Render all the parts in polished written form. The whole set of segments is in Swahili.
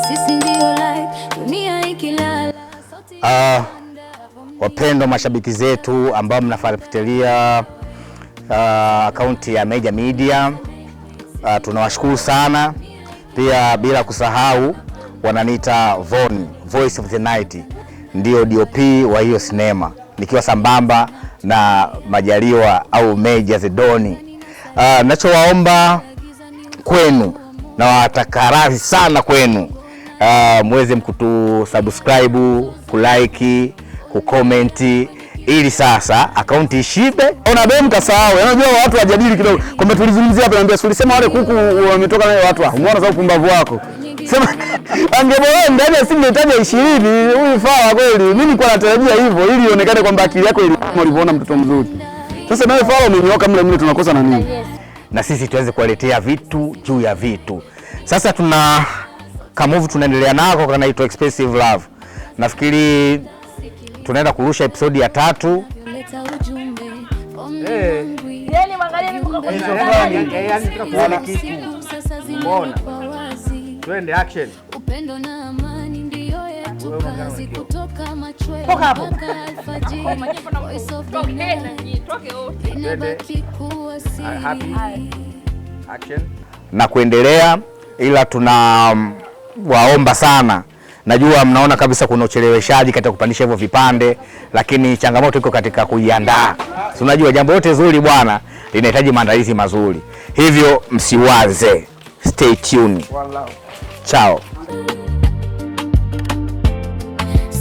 Sisi ndio light, dunia ikilala. Sauti Ah, wapendwa mashabiki zetu ambao mnafuatilia akaunti ya Mejja Media, tunawashukuru sana pia, bila kusahau wananiita Von, Voice of the Night, ndio DOP wa hiyo sinema, nikiwa sambamba na Majaliwa au Meja Zedoni. Nachowaomba kwenu na wataka radhi sana kwenu, muweze mkutu subscribe, kulike, kucomment ili sasa akaunti ishibe. Ona dem kasahau. Unajua watu wajadili kidogo. Kwamba tulizungumzia hapa, naambia ulisema wale kuku wametoka naye watu hao. Umeona sasa upumbavu wako. Sema angeboa ndani ya simu nitaja 20, huyu fala kweli. Mimi nilikuwa natarajia hivyo ili ionekane kwamba akili yako ilikuwa ulivyoona mtoto mzuri. Sasa nawe fala umenyoka mle mle, tunakosa na nini? Na sisi tuweze kuwaletea vitu juu ya vitu. Sasa tuna kamovie tunaendelea nako kanaitwa Expensive Love. Nafikiri tunaenda kurusha episode ya 3. Leta ujumbe. Yaani mwangalie mimi kwa Siku sasa zimewekwa wazi. Twende, action. Upendo na amani ndiyo yetu kazi, kutoka machweo Toka hapo. mpaka alfajiri. Voice of the night Toke wote. inabaki kuwa siri. Happy. Action. Na kuendelea, ila tuna waomba sana. Najua mnaona kabisa kuna ucheleweshaji katika kupandisha hivyo vipande, lakini changamoto iko katika kuiandaa. Si unajua jambo lote zuri bwana linahitaji maandalizi mazuri, hivyo msiwaze, stay tuned. One love. Chao.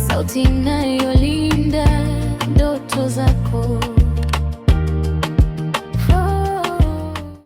Sauti inayo